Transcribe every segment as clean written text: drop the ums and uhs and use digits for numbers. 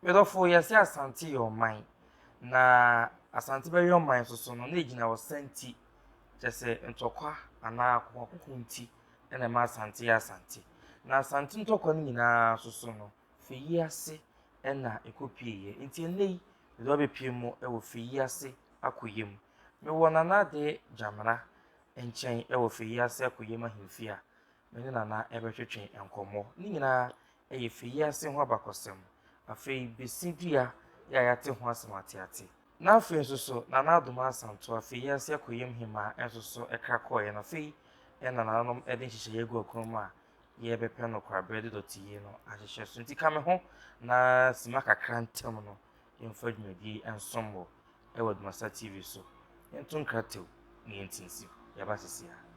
Me dɔfo, yɛse Asante yɛ ɔman, na Asante bɛyɛ ɔman nso so no, na egyina ɔsa nti, kyerɛ sɛ ntɔkwa anaa akokoakoko nti na ɛma Asante yɛ Asante. Na Asante ntɔkwa no nyinaa nso so no, Feyiase na ɛkɔpieeɛ. Nti ɛnnɛ yi, mede wo abɛpie mu wɔ Feyiase Akoyɛ mu. Mewɔ Nana Adee Gyamena nkyɛn wɔ Feyiase Akoyɛ mu ahemfie a me ne Nana rebɛtwetwe nkɔmmɔ. Ne nyinaa yɛ Feyiase ho abakɔsɛm. Afei Besi dua yɛ a yɛate ho asɛm ateate. Na afei nso so Nana Adomah Asantew, Feyiase Akoyam Hemaa nso so kra kɔeɛ no. Afei na nananom de nhyehyɛeɛ agu akwan mu a yɛrebɛpɛ no koraberɛ de dɔteyie no ahyehyɛ so. Nti ka me ho na sima kakra ntam no yɛmfa dwumadie yi nsom wo wɔ Adumasa TV so. Yɛnto nkratew na yɛnti nsim. Yɛaba sisi a.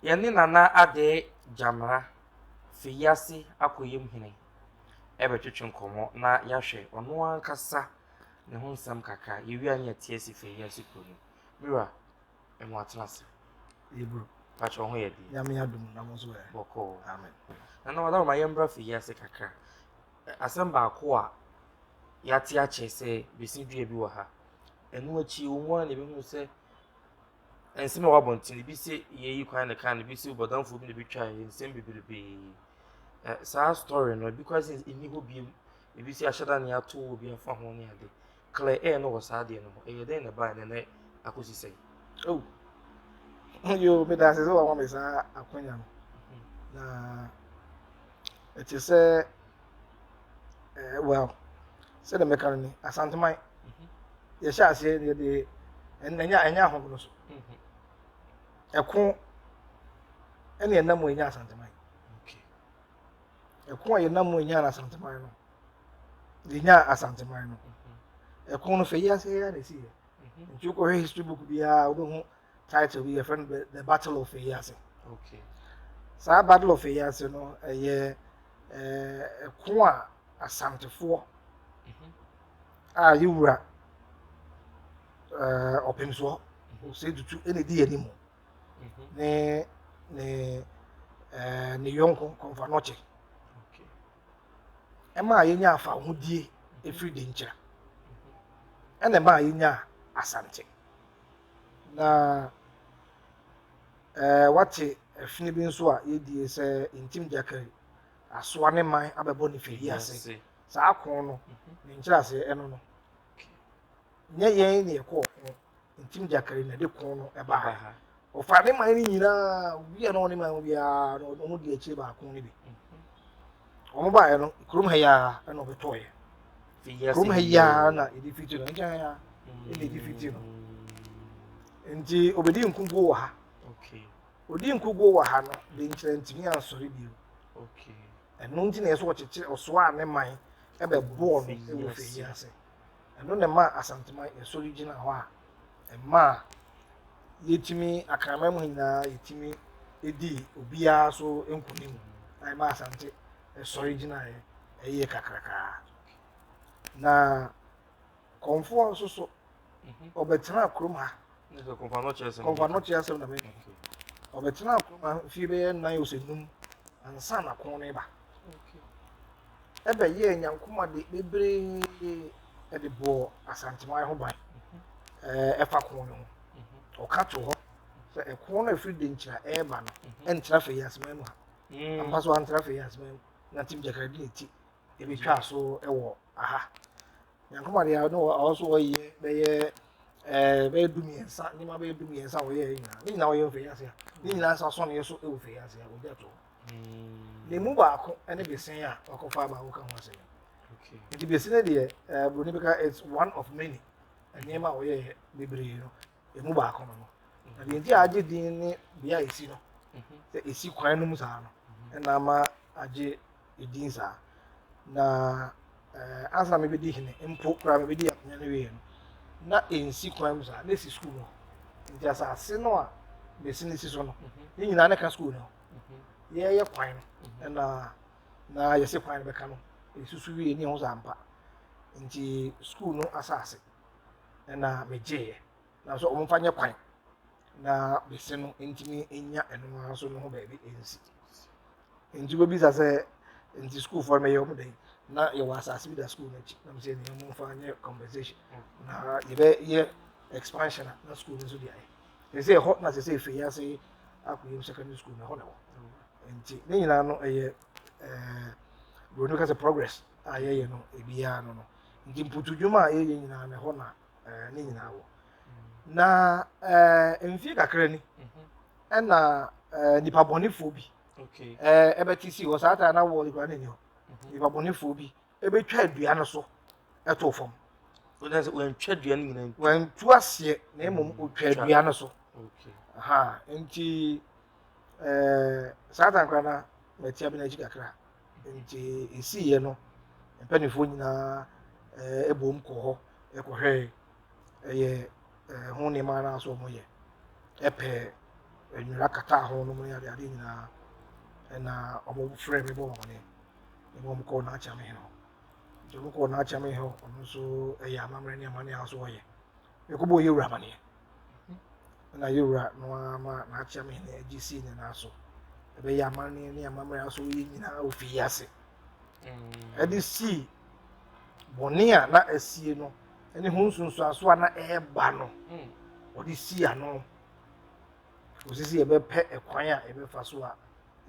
Yɛne Nana Adee Gyamera, Feyiase Akoyim Hene rebɛtwetwe nkɔmmɔ na yɛahwɛ ɔno ankasa ne ho nsɛm kakra. Yɛwie a ne yɛte asi Feyiase kuro no mu. Me wura, ɛmo atena ase. Yɛbro. Pakyɛ wo ho yɛ deɛ? Nyame adom na mo nso ɛ? Bɔkɔɔ. Amen. Nana Wadawoma yɛmbra Feyiase kakra. Asɛm baako a yɛate akyɛ sɛ bɛsi dua bi wɔ ha. Ɛno akyi wɔ mu ara na yɛbɛhunu sɛ Nsɛm a ɛwɔ abɔnten, ebi se yɛyi kwan na ɛkaa no, ebi se bɔdamfoɔ bi na ebetwaeɛ, nsɛm bebrebee. Ɛ saa story no, ebi koraa se ɛnni hɔ bio, ebi se ahyɛ da ne ato obi afa ho ne ade. Clear air no wɔ saa adeɛ no ho. Ɛyɛ dɛn na ɛbaeɛ na ɛnɛ akɔsi sɛn? Oh, yo, meda ase sɛ wama me saa akwanya no. Na ɛte sɛ, eh, well, sɛdeɛ mɛka no ni, Asanteman. Yɛhyɛ aseɛ no yɛde ɛnyɛ ɛnyɛ ahodoɔ so ɛko ɛne ɛnam mu ɛnya asanteman ɛko a yɛnam mu ɛnya asanteman no yɛnya asanteman no ɛko no fɛ yi ase yɛ na ɛsi yɛ nti wokɔhwɛ history book biara wobɛhu title bi yɛfrɛ no the battle of Eyiase saa battle of Eyiase no ɛyɛ ɛko a asantefoɔ a yɛ wura ɔpemsoɔ Osei Tutu ɛna ɛdi yɛn anim ne ne ne yɔnko Kɔmfo Anokye ɛma yɛnya afahodie ɛfiri Denkyira ɛna ɛma yɛnya Asante. Na wate ɛfene bi nso a yɛdie sɛ Ntim Gyakari asoa ne man abɛbɔ ne firi ase. Saa ko no, ne nkyerɛaseɛ ɛno no. Nyɛ yɛn ne yɛkɔɔ ko, Ntim Gyakari na ɛde ko no ɛbaa. Ɔfa ne man no nyinaa, obi a na ɔne man mu biara no, ɔno di akyire baako no bi. Wɔn baeɛ no, kurom ha yi ara ɛna ɔbɛtɔɔyɛ. Kurom ha yi ara na yɛde fiti no, nkyɛn ha yi ara ɛna yɛde fiti no. Nti obedi nkuguo wɔ ha. Odi nkuguo wɔ ha no, de nkyerɛ ntumi ansɔre bio. Ɛno nti na yɛsɛ ɔkyekyere ɔsoaa ne man ɛbɛbɔɔ no wɔ fie ase. Ɛno na ɛmaa Asanteman yɛsɔre gyina hɔ a ɛmaa yɛtumi Akraman mu nyinaa yɛtumi dii obiara so nkonim na ɛmaa Asante sɔre gyinaeɛ ɛyɛ kakrakaa. Na Kɔmfoɔ nso so ɔbɛtenaa kurom ha. Kɔmfoɔ anɔkye asɛm na meka. Ɔbɛtenaa kurom ha mfie bɛyɛ nnan ɔsɛ num ansa na ko no ba. Ɛbɛyɛɛ nyankomade bebree de bɔɔ Asanteman ho ban ɛfa ko no ho. Ɔka to hɔ sɛ ɛko no a ɛfiri Denkyira ɛreba no ɛntra Fei-Aseman mu ha. Ampa so antra Fei-Aseman mu na Tim Gyakari de ne ti ɛbɛtwaa so wɔ aha. Nyankomade a no ɔwɔ so ɔyɛ bɛyɛ ɛɛ bɛyɛ 13 nneɛma bɛyɛ 13 a ɔyɛ nyinaa ne nyinaa ɔyɛ wɔ Fei-Ase ha. Ne nyinaa nso asɔneɛ so wɔ Fei-Ase ha ɔgya to hɔ. Ne mu baako ne besen a wakɔfa aba a woka ho asɛm yi. Nti besen no deɛ eh, buroni bɛka it's one of many nneɛma a wɔyɛyɛ bebree no emu baako no no. Na deɛ nti a agye din ne bea a esi no sɛ esi kwan no mu saa no ɛna ama agye edin saa. Na eh, ansa na mebɛdi hene mpo koraa mebɛdi akonnwa no wieɛ no na ɛnsi kwan mu saa na ɛsi sukuu mu hɔ. Nti asase no a besen no si so no ne nyinaa na ɛka sukuu no ho. Yɛyɛ kwan no ɛna na yɛsɛ kwan no bɛka no ɛsusu wie ne ɛho sɛ ampa. Nti sukuu no asase ɛna megyeeɛ. Nanso wɔmfa nyɛ kwan na bese no ntumi nya ɛno ara nso no ho baabi nsi. Nti wobɛbisa sɛ nti sukuufoɔ no mɛyɛ wɔn dɛn? Na yɛwɔ asase bi da sukuu no akyi na mesɛ nea wɔmfa nyɛ compensation na yɛbɛyɛ expansion a na sukuu no nso de ayɛ. Sɛ sɛ ɛhɔ na sɛ sɛ ɛfiri ase akɔyɛ secondary school no ɛhɔ na ɛwɔ. Nti ne nyinaa no ɛyɛ ɛɛ buroni ka sɛ progress a yɛyɛ no ebiara no no. Nti mputudwuma a yɛyɛ nyinaa no ɛhɔ na ɛɛ ne nyinaa wɔ. Na ɛɛ mfie kakra ni ɛna ɛɛ nipa bɔnefoɔ bi ɛɛ ɛbɛte si hɔ saa taa na wɔɔle koraa na ɛni hɔ. Nipa bɔnefoɔ bi ɛbɛtwa dua no so ɛtoo fam. Wɔntwa dua no nyinaa. Wɔntu aseɛ na mmom otwa dua no so. Aha nti ɛɛ saa tan koraa na mɛte abena akyi kakra. Nti esiiɛ no mpanimfoɔ nyinaa ɛɛ ɛbom kɔ hɔ ɛkɔhwɛɛ ɛyɛ ɛɛ ho nneɛma no nso wɔyɛ. Ɛpɛ nwera kataa ho nom ne adeade nyinaa ɛna wɔfrɛɛ me bɔɔ me amaneɛ. Ɛna wɔn kɔɔ N'Akyeame hɔ. Nti wɔn kɔɔ N'Akyeame hɔ, ɔno nso ɛyɛ amammerɛ ne amanneɛ a nso ɔyɛ. Yɛkɔbɔɔ yɛwura amaneɛ. Ɛna yɛwura no ara ma N'Akyeame hene agye sii ne nan so. Ɛbɛyɛ amanneɛ ne amammerɛ a nso ɔyɛ nyinaa ofii ase. Ɛde sii bɔne a na asie no ne ho nsunsuanso a na ɛreba no, ɔde sii ano. Kɔsi sɛ yɛbɛpɛ ɛkwan a yɛbɛfa so a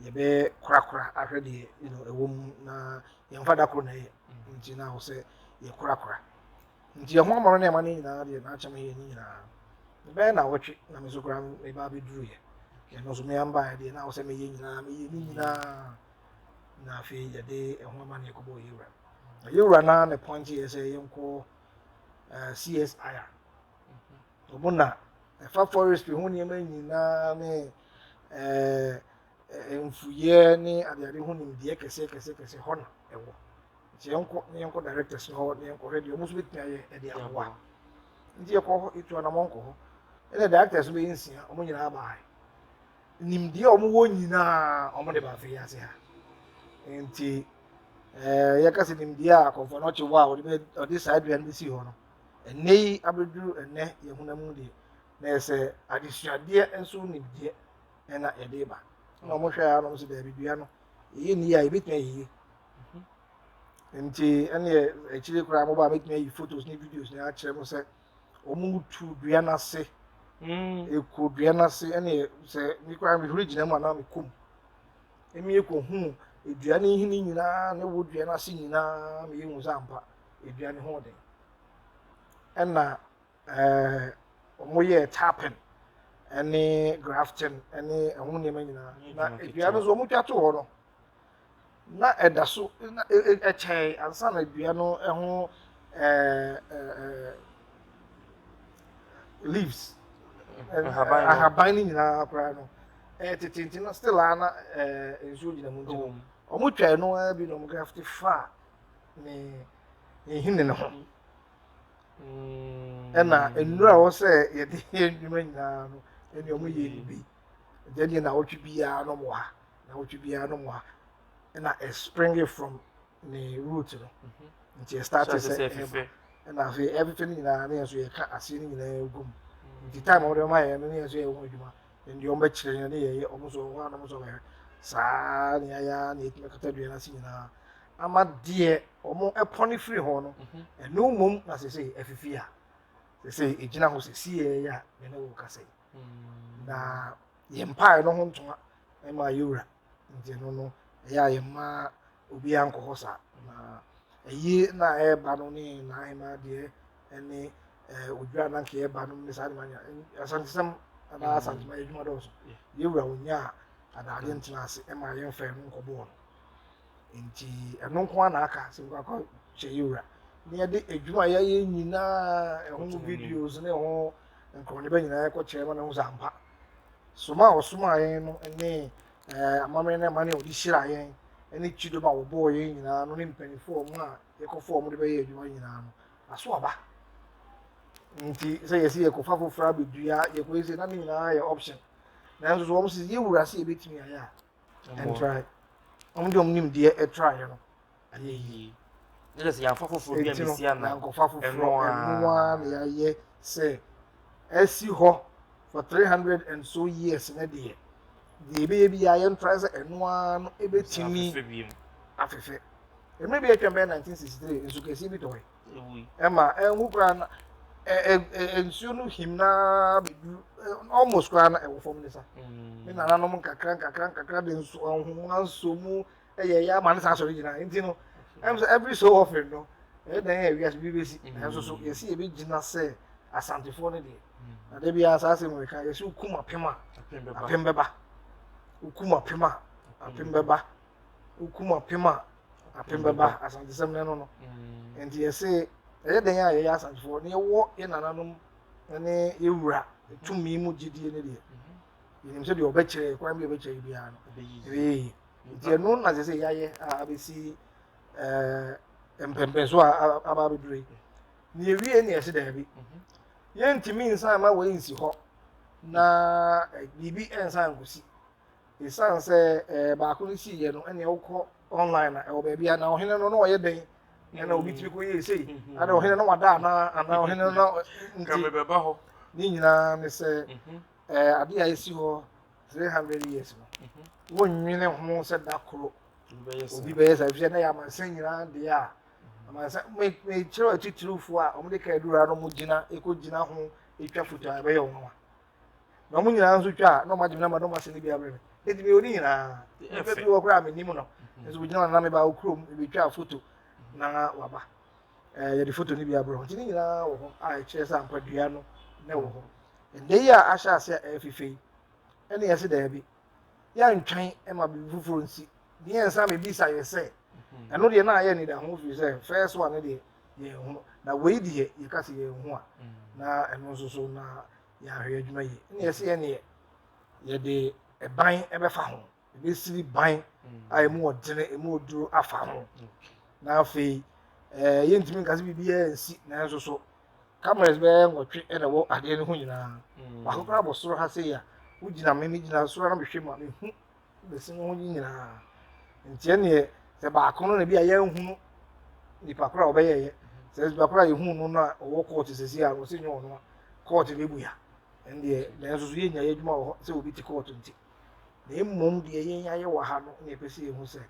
yɛbɛkorakora ahwɛ deɛ you know, ɛwɔ mu na yɛmfa da koro na ɛyɛ nti na wɔ sɛ yɛkorakora. Nti ɛho amano ne amane nyinaa deɛ n'akyɛm yɛ ne nyinaa. Bɛyɛ na wɔtwe na me nso koraa meba abɛduruiɛ. Ɛno nso me ambaeɛ deɛ na wɔ sɛ meyɛ nyinaa meyɛ ne nyinaa na afei yɛde ɛho amane kɔbɔɔ yɛwura. Na yɛwura no ara na pɔnkye yɛ sɛ yɛnkɔ uh, CSIR. Wɔn na ɛfa forestry ho nneɛma nyinaa ne ɛɛ mfuyɛ ne adeade ho nimdeɛ kɛseɛ kɛseɛ kɛseɛ hɔ na ɛwɔ. Nti yɛnkɔ na yɛnkɔ directors no hɔ na yɛnkɔhwɛ deɛ wɔn nso bɛtumi ayɛ ɛde aboa. Nti yɛkɔ hɔ, yɛtu anamɔn kɔ hɔ. Ɛna directors no bɛyɛ nsia, wɔn nyinaa baa Nimdeɛ a wɔwɔ nyinaa wɔde ba afei ase ha. Nti ɛɛ yɛka sɛ nimdeɛ a akɔmfoɔ no ɔkye wɔ a wɔde bɛ wɔde saa aduane no bɛsi hɔ no, ɛnnɛ yi abɛduru ɛnnɛ yɛn honam mu deɛ, na yɛ sɛ adesuadeɛ nso nimdeɛ ɛna yɛde ba. Na wɔn hwɛ a na wɔn sɛ daabi dua no yɛyɛ ne yie a yɛbɛtumi ayɛ yie. Nti ɛneɛ akyire koraa mo ba a mɛtumi ayi photos ne videos ne akyerɛ mo sɛ wɔn tu dua no ase ɛkɔ dua no ase ɛneɛ sɛ me koraa mehuri gyina mu anaa mekɔ mu. Ɛmi ɛkɔhu dua no nhini nyinaa ne wɔ dua no ase nyinaa ma yɛhu sɛ ampa dua no ho ɔden. Ɛna ɛɛ wɔyɛɛ tapping ɛne grafting ɛne ɛho nneɛma nyinaa. Na dua no nso wɔtwa too hɔ no, na ɛda so na ɛkyɛe ansa na dua no ho ɛɛ ɛɛ leaves ahaban no nyinaa koraa no ɛyɛ tete nti na still a na ɛɛ nsuo gyina mu nti no wɔtwa ɛno ara bi na wɔn graft fa ne ne nhini no ho ɛna nnuro a ɛwɔ sɛ yɛde yɛ nnwuma nyinaa no ɛne wɔn yɛ no bi nti ɛdeɛ na awɔtwe biara no wɔ ha na awɔtwe biara no wɔ ha ɛna ɛspringe from ne root no nti ɛstarte sɛ ɛba ɛna afei ɛfefɛ no nyinaa ne yɛn nso yɛka aseɛ no nyinaa gu mu nti time a wɔde ma yɛn no ne yɛn nso yɛyɛ ho adwuma deɛ wɔn bɛkyerɛ yɛn ne yɛyɛ wɔn nso wɔn a wɔn nso bɛhwɛ saa ne yɛayɛ na yɛtumi akata dua no ase nyinaa ama deɛ wɔn ɛpɔne firi ho no ɛno mmom na sese afifi a sese egyina ho sese yɛ a me ne wo kasa yi na yɛn mpae no ho ntoma ɛma yɛwura nti ɛno no ɛyɛ a yɛma obiara nkɔ hɔ saa na ɛyi na ɛreba no ne n'ahema deɛ ɛne ɛɛ odwa na nka ɛreba no ne saa nneɛma nyinaa asantesɛm anaa asantema yɛ adwuma dɔɔso yɛwura onyaa adaade ntena ase ɛma yɛmfa ɛno nkɔbɔɔ no Nti ɛno nko ara na aka sɛ mekɔ akɔkyɛ yɛ wura na yɛde adwuma a yɛayɛ nyinaa ɛho videos ne ɛho nkorɔneba nyinaa yɛkɔkyerɛ ma no ho sɛ ampa soma a ɔsomaa yɛn no ne eh, amammerɛ ne amanne a ɔde hyira yɛn ne kyidom a wɔbɔɔ yɛn nyinaa no ne mpanimfoɔ wɔn a yɛkɔfo wɔn de bɛyɛ adwuma nyinaa no aso aba nti sɛ yɛsi yɛkɔfa foforɔ abɛdua yɛkɔyɛ sɛ na ne nyinaa yɛ option nanso so wɔn sɛ yɛwura sɛ yɛbɛtumi ayɛ a ɛntrae. Wɔn de wɔn nimdeɛ ɛtraeɛ no ayɛ yie. Ne kyerɛ sɛ yɛamfa foforɔ bi Enti no, ammɛsi anan. yɛankɔfa foforɔ, Ɛno ɛno ara ara. na yɛayɛ sɛ asi hɔ for 300 and so years no deɛ, deɛ yɛbɛyɛ biara yɛntrae sɛ ɛno ara no ɛbɛtumi Afefɛ bio. afefɛ. Mmerɛ bi atwam bɛyɛ 1963, nsu kɛseɛ bi tɔe. Ɛma ɛnhu koraa na nsuo no him na bɛduru almost koraa na ɛwɔ fam ne sa. Me nananom nkakra nkakra nkakra de nso ahoma nso mu ɛyɛ yɛ ama ne saa asɔre gyina. Nti no, ɛm sɛ every so often no, ɛyɛ dan a wiase bi bɛsi. Nanso so yɛsi yɛbɛgyina sɛ Asantefoɔ no deɛ. Na da biara saa asɛm wɔ ka yɛsi wokum apem a apem bɛba. Wokum apem a apem bɛba. Wokum apem a apem bɛba. Asantesɛm no ɛno no. Nti yɛse ɛyɛ dɛn a yɛyɛ Asantefoɔ na yɛwɔ yɛ nananom ne yɛ wura tumi mu gyidie no deɛ, yɛnim sɛ deɛ ɔbɛkyerɛ kwan bi a ɔbɛkyerɛ biara no ɛbɛyɛ yie. Nti ɛno na sɛ sɛ yɛayɛ a abɛsi mpɛmpɛn so a aba abɛduru yi. Na yɛwie ne yɛse daabi, yɛntumi nsan ma wei nsi hɔ na biribi nsan nkɔsi. Ɛsiane sɛ baako no siiɛ no, ɛneɛ wokɔ online a ɛwɔ baabi a na ɔhene no na ɔyɛ dɛn ɛna obi tumi kɔyɛɛ sei, ana ɔhene no wada anaa anaa ɔhene no na nti ne nyinaa ne sɛ adeɛ a ɛsi hɔ 300 years no, wonnwene ho sɛ da koro obi bɛyɛ saa, efisɛ na yɛ amansan nyinaa deɛ a amansan mekyerɛ atitirifoɔ a wɔde kaa adura no wɔn gyina ɛkɔgyina ho ɛtwa foto a ɛbɛyɛ wɔn nwanwa. Na wɔn nyinaa nso twa a na wɔn agye me namba na wɔn asɛn bi abrɛ me. Enti mewɔ ne nyinaa. Nipa bi wɔ koraa a menim no. Nso ogyina hɔ na meba wo kurom ebetwa foto na waba. Yɛde foto no bi abrɛ hɔ. Nti ne nyinaa wɔ hɔ a ɛkyerɛ sɛ ampa dua no na ɛwɔ hɔ. Ɛnnɛ yi a ahyɛ ase a ɛrefefɛ yi, ɛne yɛse daabi. Yɛntwɛn ma biribi foforɔ nsi. Deɛ yɛnsa mebisa yɛ sɛ, ɛno deɛ na ayɛ anidaho firi sɛ first one no deɛ yɛnhu. Na wei deɛ yɛka sɛ yɛnhu a, na ɛno nso so na yɛahwɛ adwuma yie. Ɛna yɛse yɛneɛ yɛde ɛban ɛbɛfa ho, yɛbɛsiri ban a ɛmu ɔdene, ɛmu ɔduro afa ho. Na afei yɛntumi nka sɛ biribiara nsi, nanso so cameras bɛyɛ 8 ɛna ɛwɔ adeɛ no ho nyinaa. Baako koraa bɔ soro ha sei a, wogyina me megyina soro na mehwɛ mu a, mehu bɛsi no ho nyinaa. Nti ɛneɛ sɛ baako no na bi a yɛnhunu nipa koro a ɔbɛyɛyɛ, sɛ nipa koro a yɛhunu no na ɔwɔ court sɛsi a, ɔsɛ nyɛ ɔno a court bɛbu ya. Ɛndeɛ nanso so yɛnya yɛ adwuma wɔ hɔ sɛ obi te court nti. Na mmom deɛ yɛn ayɛ wɔ ha no na yɛpɛ sɛ yɛhu sɛ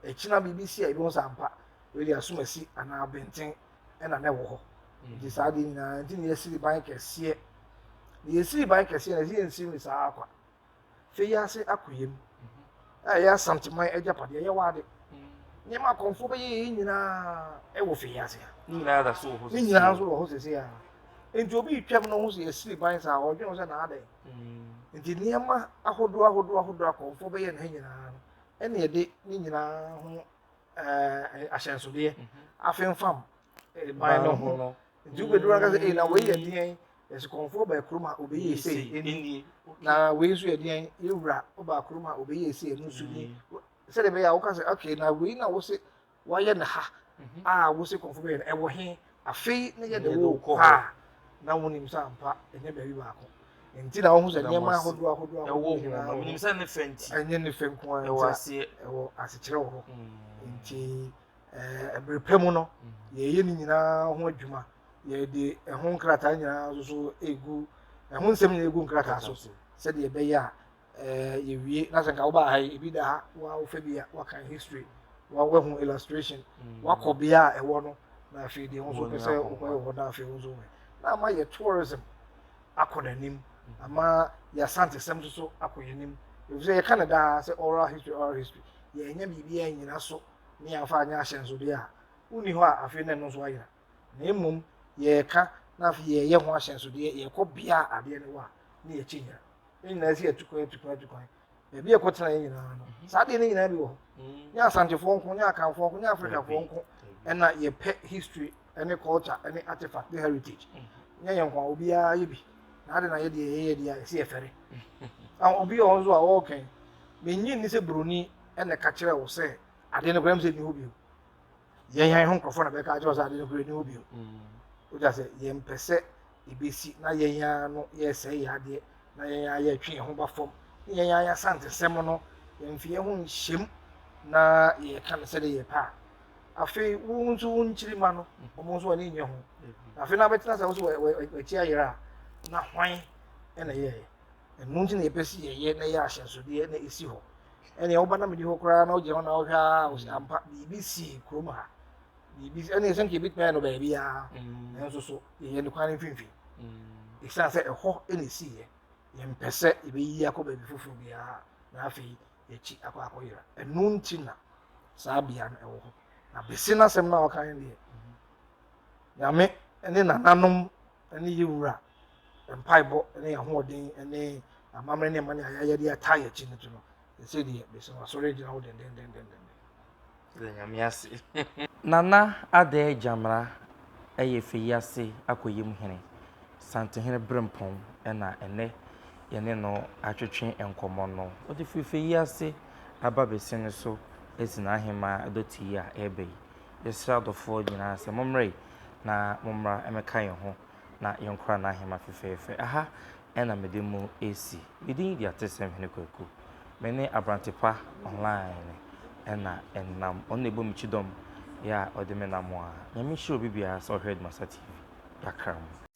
ɛkyina biribi si a yɛbɛhu sɛ ampa wei deɛ asomasi anaa abɛnten ɛna na ɛwɔ hɔ. Nti saa adeɛ nyinaa nti na yɛsiri ban kɛseɛ. Na yɛsiri ban kɛseɛ na yɛsɛ yɛnsiri no saa akwa. Fei ase akɔ yam. A ɛyɛ Asanteman agyapadeɛ, ɛyɛ w'ade. Nneɛma akɔmfoɔ bɛyɛ yɛn nyinaa ɛwɔ fei ase ha. Ne nyinaa da so wɔ hɔ Ne nyinaa nso wɔ hɔ sese a. Nti obi retwam no ho sɛ yɛsiri ban saa, ɔdwene ho sɛ na adɛn. Nti nneɛma ahodoɔ ahodoɔ ahodoɔ akɔmfoɔ bɛyɛ ne ha nyinaa no, ɛna yɛde ne nyinaa ho ahyɛnsodeɛ afemfam ban no ho. Nti wobɛduru aka sɛ, na wei yɛ deɛn? Yɛsɛ kɔmfoɔ baa kurom a obɛyɛ sei ɛnie. Na wei nso yɛ deɛn? Yɛwura ɔbaa kurom a obɛyɛ sei ɛno nso nie. Sɛdeɛ ɛbɛyɛ a woka sɛ, okay, na wei na wose wayɛ ne ha a wose kɔmfoɔ bɛyɛ no, ɛwɔ he? Afei na yɛde wo kɔ a na wonim sɛ ampa ɛnyɛ baabi baako. Nti na wohu sɛ nneɛma ahodoɔ ahodoɔ ahodoɔ nyinaa wɔ hɔ. Sɛ ne fɛ nti. Ɛnyɛ ne fɛ nko ara nti a ɛwɔ asekyerɛ wɔ hɔ. Nti ɛberɛ pa mu no, yɛyɛ ne nyinaa ho adwuma. Yɛde ɛho nkrataa nyinaa nso so egu, ɛho nsɛm nyinaa egu nkrataa so sɛdeɛ ɛbɛyɛ a yɛwie na sɛ nka wobaa ha yi, ebi da ha, wofa bi a wakan history, wahu illustration, wakɔ bea a ɛwɔ no, na afei deɛ wo nso pɛ sɛ wokɔyɛ wɔ hɔ na afei wo nso wɔ. Na ama yɛ tourism akɔ n'anim, ama yɛ Asantesɛm nso so akɔ yɛn anim. Efisɛ yɛka no daa sɛ oral history, oral history, yɛnyɛ biribiara nnyina so ne yɛamfa anyɛ ahyɛnsodeɛ a, wonni hɔ a afei na ɛno nso ayera. Na mmom yɛreka na afei yɛreyɛ ho ahyɛnsodeɛ, yɛkɔ bea a adeɛ no wɔ a, ne yɛkyɛ nyina. Yɛn nyinaa sɛ yɛtu kwan, atu kwan, atu kwan. Baabi a yɛkɔtena yɛn nyinaa no, saa adeɛ no nyinaa bi wɔ hɔ. Nyɛ Asantefoɔ nko, nyɛ Akanfoɔ nko, nyɛ Afrikafoɔ nko ɛna yɛpɛ history ne culture ne artifact ne heritage. Nyɛ yɛn nko a, obiara yɛ bi. Na ade na yɛ deɛ yɛyɛ deɛ a yɛsɛ yɛfɛre. Obi wɔ hɔ nso a ɔrekɛn, mennye nni sɛ buroni ɛna ɛka kyerɛ wo sɛ adeɛ no koraa m sɛ nni hɔ bio. Yɛn yɛn ho nkurɔfoɔ na bɛka akyerɛ wo sɛ adeɛ no koraa nni hɔ bio. Wogya sɛ yɛmpɛ sɛ ebesi na yɛn ara no yɛresɛe yɛn adeɛ na yɛn ara yɛretwe yɛn ho ba fam ne yɛn ara yɛn Asantesɛm no yɛmfa yɛn ho nhyɛm na yɛreka no sɛdeɛ yɛpɛ a. Afei wo nso wo nkyirimma no, wɔn nso ani nnye ho. Na afei na wobɛtena sɛ wo nso w'akyi ayera a, na hwan na ɛyɛeɛ? Ɛno nti na yɛpɛ sɛ yɛyɛ na ɛyɛ ahyɛnsodeɛ na ɛsi hɔ. Ɛnneɛ woba na medi hɔ koraa na wogyina hɔ na wohwɛ a, wo sɛ ampa biribi sii kurom ha. Biribi ɛnneɛ sɛ nka yɛbɛtumi ayɛ no baabiara, nanso so yɛyɛ no kwan no mfimfini. Ɛsiane sɛ ɛhɔ na ɛsiiɛ, yɛmpɛ sɛ yɛbɛyi akɔ baabi foforɔ biara na afei yɛakyi akɔ akɔyera. Ɛno nti na saa bea no ɛwɔ hɔ. Na bese no asɛm no a ɔka no deɛ, Nyame ne nananom ne yɛ wura mpaebɔ ne ahoɔden ne amammerɛ ne amanneɛ a yɛayɛ de ataa yɛn akyi no to no, ɛsɛ deɛ bese no asɔre agyina hɔ dendendendenden. Yɛda Nyame ase. Nana Adɛɛ Gyamera yɛ Feyiase Akoyim hene, Santehene Berempɔn na ɛnnɛ yɛne no atwetwe nkɔmmɔ no. Ɔde firi Feyiase aba Besene so asi n'ahemaa dɔte yi a ɛreba yi. Yɛsrɛ adɔfoɔ nyinaa sɛ mommra yi na mommra mmɛka yɛn ho na yɛnkora n'ahema fɛfɛɛfɛ. Aha na mede mo resi. Me din de Atesɛm Hene Kwaku. Me ne Aberante Pa Online na ɛnam. Ɔno na ɛbɔ me kyidɔm yɛ a ɔde me nam a. Nyame nhyira obi biara sɛ ɔhwɛ Adumasa TV. Yɛakra mo.